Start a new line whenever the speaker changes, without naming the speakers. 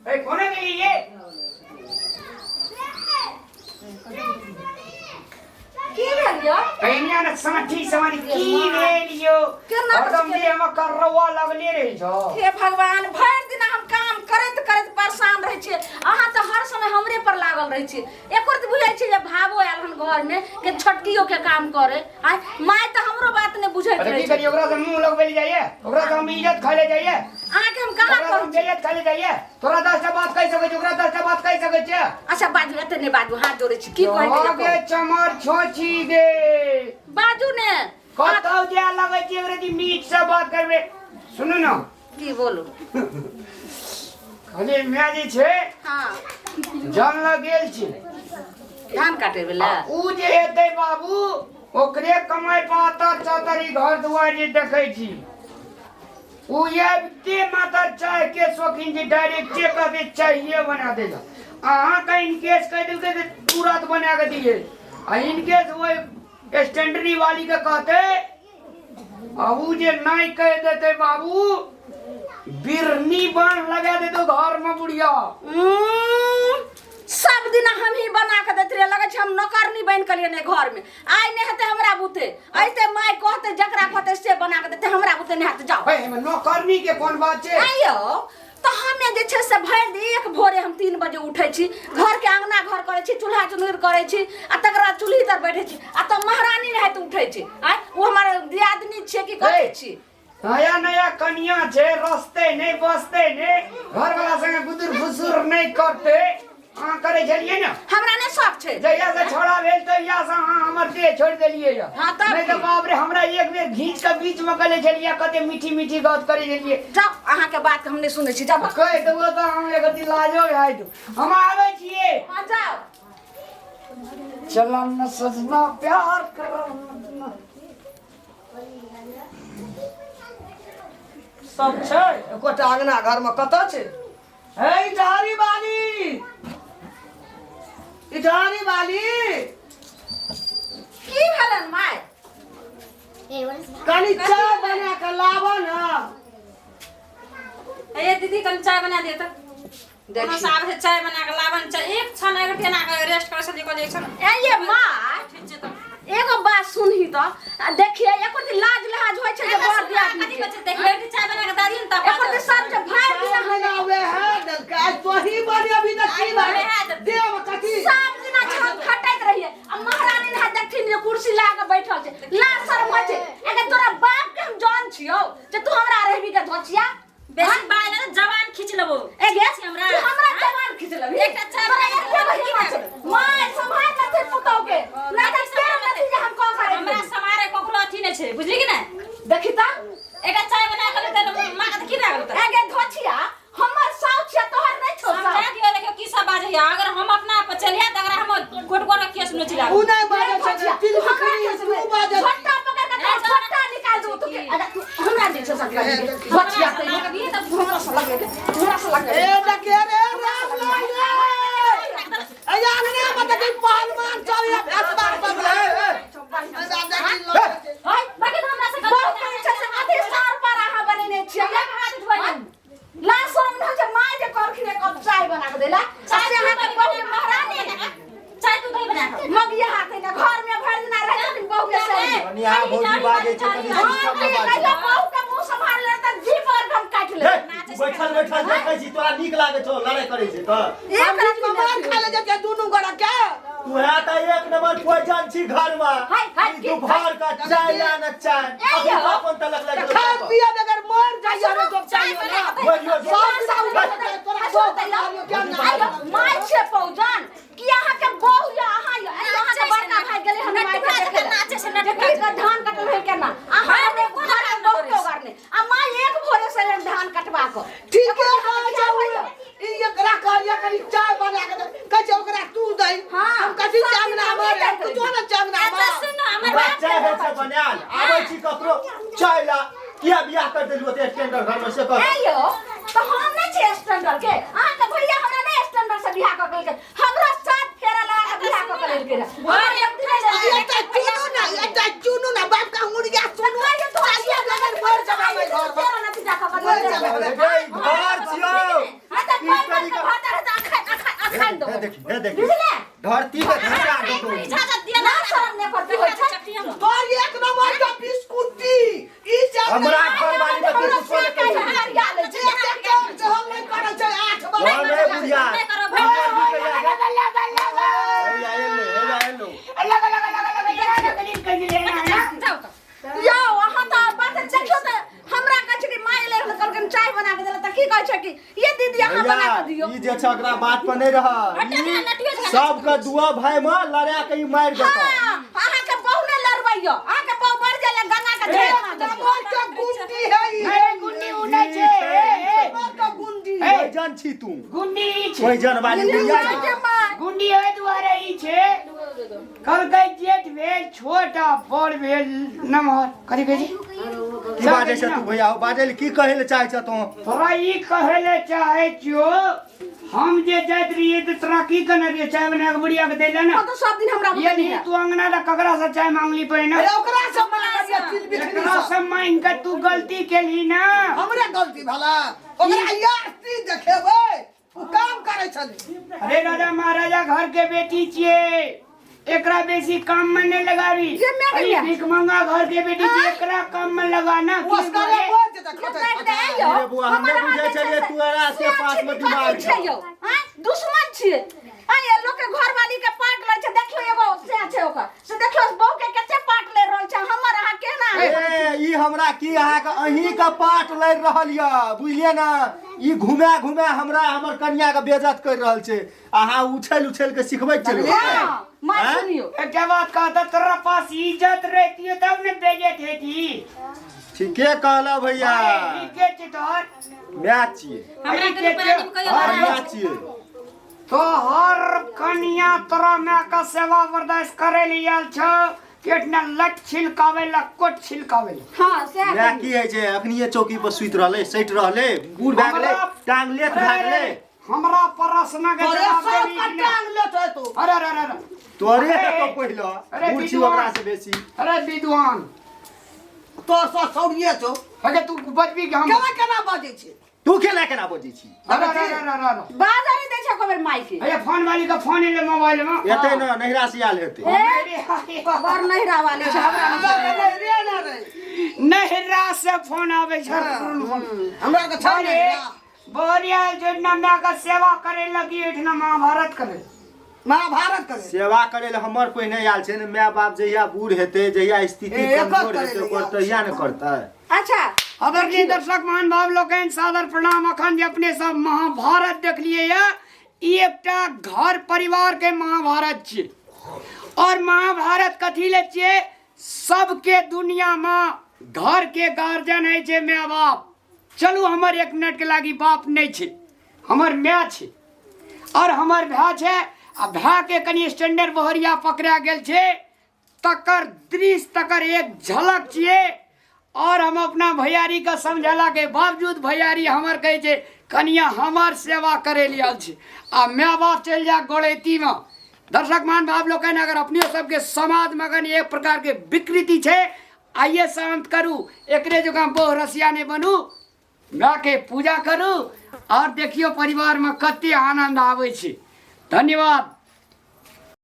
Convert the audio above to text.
ए कोने गेली ये?
की भेल यौ?
कहिया ने साथी सवारी की भेल यो?
केना
हरदम देह में करवा लगले रही छो।
हे भगवान, भरि दिन हम काम करैत करैत परेशान रहै छियै, अहाँ तऽ हर समय हमरे पर लागल रहै छियै। एको रति बुझै छियै जे भावो आयल हन घर में के छोटकियो के काम करे? आय माय तऽ हमरो बात नहि बुझैत
अरे
रहै
की
छै।
करिए, ओकरा से मुंह लगबै ले जाइए? ओकरा से हम इज्जत खाइ ले जाइए?
अहाँके हम कहाँ
ओकरा से हम
कहै छी?
बेइज्जत खाइ ले जाइए? तोरा 10टा बात कहि सकै छी, ओकरा 10टा बात कहि सकै छियै?
अच्छा बाजू, एते नहि बाजू, हाथ जोड़ै छी। की कहै के
गे चमर छोची गे?
बाजू ने।
कतौ जाय लगै छी अंग्रेजी मीठ से बात करबे। सुनू ने।
की बोलू?
खाली माय जे छै,
हाँ,
जन लग गेल छी
धान काटे वाला।
आ ऊ जे हेतै बाबू, ओकरे कमाइ पातर चातर ई घर दुआर जे देखै छी, ऊ आबिते माता चाय के शौकीन जे डायरेक्टे कहते चाहिए बना देगा। अहाँके इनकेस कहि देलकै तऽ तुरंत बना कऽ दियै, आ इनकेस ओहि स्टैंडरी वाली के कहते आ ऊ जे नहि कहि देतै बाबू, बिरनी बान्ह लगा देतो घर में बुढ़िया।
सब दिन हम ही बना के दैत रहियै, लगै छै हम नौकरनी बनि के लिए घर में। आइ नहि हेतै हमरा बुते, अइते माय कहते, जकरा कहते से बना के देते, हमरा बुते नहि हेतै, जाओ।
हे, एहिमे नौकरनी के कोन बात छै?
आइयो तऽ हमे जे छै से भरि दिन, एक भोरे हम 3 बजे उठै छी, घरके अंगना घर करै छी, चूल्हा चुनहुर करै छी, आ तकर बाद चूल्ही तर बैठै छी, आ तब महारानी रहैत उठै छी। आँय, ओ हमर दियादनी छियै कि कथी
हे।
छी?
नया नया कनिया छै, रस्ते नहि बसते नहि, घरवाला संगे गुदुर फुसुर नहि करते। अहाँ करै छलियै ने?
हमरा नहि शौक छै।
जहिया से छोड़ा भेल तहिया से अहाँ हमर देह छोड़ि देलियै यऽ।
हाँ, तब
नहि तऽ
की?
बाप रे, हमरा एक बेर घींच के बीच में कले छलियै, कते मीठी मीठी गप करै छलियै।
जाउ, अहाँके बात हम नहि सुनै छी, जाउ।
कहि देबो तऽ हम एक दिन लाजो भए जेतौ। हम आबै छियै।
हाँ, जाउ।
चलन न सजना प्यार करना।
सब छै एकोटा अंगना घरमे कतऽ छै? हे इटहरी बाली, इटहरी बाली।
की भेलन माय?
कनि चाय बना कऽ लाबऽ ने।
ए दीदी, कनि चाय बना दिअ तऽ। कोनो से आबै छै, चाय बना कऽ लाबन चाय। एक क्षण अगर केना कऽ रेस्ट करै छलियै, कहलियै एक क्षण।
ए ये माँ,
ठीक छै तऽ।
एगो बात सुनही तऽ, आ देखिए एको दिन लाज लिहाज होइ छै जे बर दियादनी
कथी
के?
कहै छै देखिए, एक चाय बना कऽ दऽ दियौ ने तब।
एको दिन सब जे भरि दिन
सब दिना वएह देलकै, आइ तोही बनेबही तऽ की भेलै? देब कथी?
सब दिना छत खटैत रहिए आ महारानी नहा देखथिन जे कुर्सी लगा के बैठल छै। लाज शरम होइ छै? अगर तोरा बाप के हम जान छियौ जे तू हमरा रहबी के धोचिया।
बेसी बाज ने जवान खींच लेबो।
ए गे,
हमरा
तू हमरा जवान खींच लेबही?
एकटा चाय
तोरा
बना
एते
के
हिम्मत छै? माय सम्हार न छै पुतौ के, ना तऽ तेरे नती जे हम कह करे।
हमरा समारे ककरो अथी नहि छै, बुझली कि नहि?
देखी तऽ।
एकटा चाय बना के लेतै माँ के तऽ की भए गेल तऽ?
ए गे धोचिया, हमर साउथ छियै, तोहर नहि छौ साउथ।
समझा दियौ, देखियौ की सब बाजै है। अगर हम अपना पर चलिया तऽ अगर हम गोट गोट केस नोचि
उ
लागब।
नहि बाजै छै,
धोचिया,
तिल
तू हमरा
बकरी,
केस
तू
में
बाजै।
झोटा पकड़ के तोहर झोटा निकाल देबो। तू के अरे तू हमरा जे छै सकला धोचिया, तू हमरा से लगे, हमरा से लगे।
ए देखे रे राम लाल रे, ए अंगने में देखी पहलवान चल भेसबा सब रे।
हाय,
बाकी तऽ हमरा से
बहुत छै से अथी सार पर अहाँ बनेने छियै।
हाथ उठबै।
लाज शरम नहि छै? माय जे कहलखिन एक कप चाय बना के देला,
चाय
से अहाँके
दूध
बहू
दही
महारानी
चाय दूध दही बना कऽ
मगिया हाथ ने घर में भरि दिना रहै छथिन बहू के सही।
कनि अहाँ भौजी बाजै छै, कनि सिस्टम मे बाजू।
कहियो बहू के मुंह सम्हार ले तऽ जीभ पर हम काटि
हे,
लेब।
बैठल बैठल देखै छी, तोरा नीक लागै छौ लड़ाइ करै छै तऽ?
एक रत्ती
मार
नहि।
खा ले जेतै दुनू गोरा के।
तू है तऽ एक नंबर पॉइजन छी घर में।
हाय, हाय,
ई दोपहर का चाय ला न चाय।
ए
अभी
यौ।
अपन तलक लग
खा पिया बगैर मर जाइए रे जो
चाय
चाय
बना
बना
कऽ
मरियो जो।
सब साल तोरा
सुन तऽ यौ,
क्या
आइ माय छै पौजन कि अहाँके बहू या अहाँ या? आइ अहाँके बड़का भाई गेलै हन माय के देखै लए।
नाचे छै नटुआ।
देखी के धान कटल है केना अहाँ अपने घर में बहू के ओगरने आ माय एक भोरे से एहन धान कटवा कऽ।
ठीक है, जाऊ। ई एकरा कहलियै कनि चाय बना के दे, कहै छै ओकरा तू दही।
हाँ,
हम कथी
सब
चांगना
दिन
मारे
हमही
तू जो ने चांगना
अच्छा
मार।
सुन हमर
हमरा
बात।
चाय होइ छै बनायल, आबै छी ककरो चाय ला। किया बियाह कर देलू ओते स्टैंडर्ड घर में से कर?
ए यौ, तऽ हम नहि छियै स्टैंडर्ड के? अहाँके भैया हमरा नहि स्टैंडर्ड से बियाह कऽ के लेलकै, हमरा साथ फेरा लगा के बियाह कऽ के लेलकै रहए। हमरा एक दिन नहि।
एकटा चुनू ना, एकटा चुनू ना, बाप का हुड़िया सुनू।
कहियो तो
चाय बगैर मर जबै घर में।
तेरा नतीजा कऽ के
मर
लेलकै।
जबै।
गे, घर छियौ।
हाँ, तऽ
की तरीका?
के भात रहत अखन अखन अखन दो
हे देखी हे देखी
बुझले
धरती के धंसा देतौ
इजाजत दिया
ना शरम ने करती होइ छै
तोर एक नंबर के बिस्कुटी ई जे
हमरा घरवाली के तू कुछो नहि कहि सकै छी।
गरिया लै छै
एते काम जे हम नहि करै छै 8
वहाँ
बजे
नहीं बुढ़िया
नहि करब, भाई।
लगा लगा लगा
हे एलो हे एलो
लगा लगा लगा लगा लगा
जाओ तऽ
यौ अहाँ तऽ बात देखियौ तऽ हमरा कहै छै कि माय एलै हन कहलकै चाय बना के देलक तऽ की कहै छै कि ये दीदी अहाँ बना
भैया
के दियौ
ई जे छै एकरा बात पर नहि रह
हटे
ई
लठियो झगड़ा
सबके दुआ भाई में लड़ा के ई मारि देतौ
हाँ अहाँके बहु नहि लड़बैयो अहाँके बहु बढ़ जाइए गंगा के जल
एक
बना देलियौ।
नंबर के गुंडी है ई
अरे गुंडी उ नहि छै ए, ए,
नंबर के गुंडी
ए।
कोइजन छी तू
गुंडी ई छै
कोइजन वाली बुढ़िया
माय के माय।
गुंडी ओहि दुआरे ई छै कहलकै जेठ भेल छोट आ बड़ भेल नमहर कथी कहै छै
की बाजै छै तू भैया हो बाजै लए की कहै लए चाहै छ तू
तोरा ई कहै लए चाहै छियो हम जे जाइत रहियै तऽ तोरा की कहने रहियै चाय बना कऽ बुढ़िया के दै लए ने
ओ तऽ सब दिन हमरा
ये
बुते
नहीं तू अंगना लए ककरा से चाय मांगली पहिने
अरे ओकरा से मांगलियै तिल बिखनी
एकरा
से
से मांगि के तू गलती केलही ना
हमरे गलती भेलै ओकरा यार देखेबै ओ काम करै छलै
अरे राजा महाराजा घर के बेटी छियै एकरा बेसी काम में नहीं लगावी
ये मैं
अरे
कहिया?
भीख मंगा घर के बेटी छियै एकरा काम में लगाना की
ओसकरे
बोले?
बोझ जेतै खटै खटै
अरे बुआ, हम नहि बुझै छलियै तू अरा से पास मे दिमाग
छै यौ आँय दुश्मन छियै आँय ये लोक के घरवाली के पाट लै छै देखियौ एगो से छै ओकर से देखियौ बहू के कते पाट ले रहल छै हमर अहाँ केना
ए ई हमरा की अहाँके अहीं के पाट लड़ि रहल यऽ बुझलियै ने ई घुमा घुमा हमरा हमर कनिया के बेइज्जत कर रहल छै अहाँ उछल उछल के सिखबै चलू
हाँ माय
आँय?
सुनियो
एकटा बात कहता तोरा पास इज्जत रहती तब ने बेइज्जत हेती
ठीके कहला भैया
अरे, ई के छै तोहर
माय छियै
हमरा के रुपया कहियो
हर
लड़ाई
माय छियै
तोहर कनिया तोरा माय के सेवा बर्दाश्त करे ले आयल छौ केतना लट छिलकावे ला कोट छिलकावे ला
हाँ सएह
माय
कहियौ।
की होइ छै अखनिये चौकी पर सुति रहलै सटि रहलै बूढ़ भए गेलै टांग लेट भए गेलै
हमरा प्रश्न के
तोरे
जवाब
सब
देबही
के
कि नहि?
टांग लेट हेतौ
अरे अरे अरे अरे
तोरे
अरे,
हेतौ पहिला
अरे
बूढ़ छी
विद्वान।
ओकरा से बेसी
अरे विद्वान
तोर सो सौरिये छौ
अरे तू बजबी कि हम
केना केना बजै छै
तू केना केना बजै छी
अरे अरे अरे अरे अरे
बाजारी दै छै एको बेर माय के
अरे फोन वाली का फोन एले मोबाइल में
एतै न नैहरा से आयल हेतै
अरे अरे
बड़ नहिरा वाली छै हमरा
हमरा के नहि रे ना रे
नहिरा से फोन आबै छै
हमरा के छै
अरे
नहि
बोरिया जो माय का सेवा करे लगी एठना महाभारत करे
महाभारत करे
सेवा करे लए हमर पहिने आयल छै ने माय बाप जहिया बूढ़ हेतै जहिया स्थिति
ए, एकर
कमजोर
करे
हेतै
लए
ओकर
आयल छै।
तहिया ने करतै
अच्छा
आदरणीय दर्शक महान भाव लोकनि सादर प्रणाम अखन जे अपने सब महाभारत देखलिए या ई एकटा घर परिवार के महाभारत छियै और महाभारत कथी ले छियै सबके दुनिया में घर के गार्जियन होइ छै माय बाप चलू हमर एक मिनट के लागी बाप नहि छै हमर माय छै और हमर भाय छै आ भाय के कनि स्टैंडर्ड बहरिया पकड़ा गेल छै तकर दृश्य तकर एक झलक छियै और हम अपना भैयारी के समझेला के बावजूद भैयारी हमर कहै छै कनिया हमर सेवा करे लिए आयल छै आ माय बाप चलि जाय गोड़ैतीमे दर्शक मान भाव लोकनि अगर अपने सबके समाजमे अगर एक प्रकारके विकृति छै आइए शांत करू एकरे जकाँ बहु रसिया नहि बनू मायके पूजा करू और देखियौ परिवारमे कते आनन्द आबै छै धन्यवाद।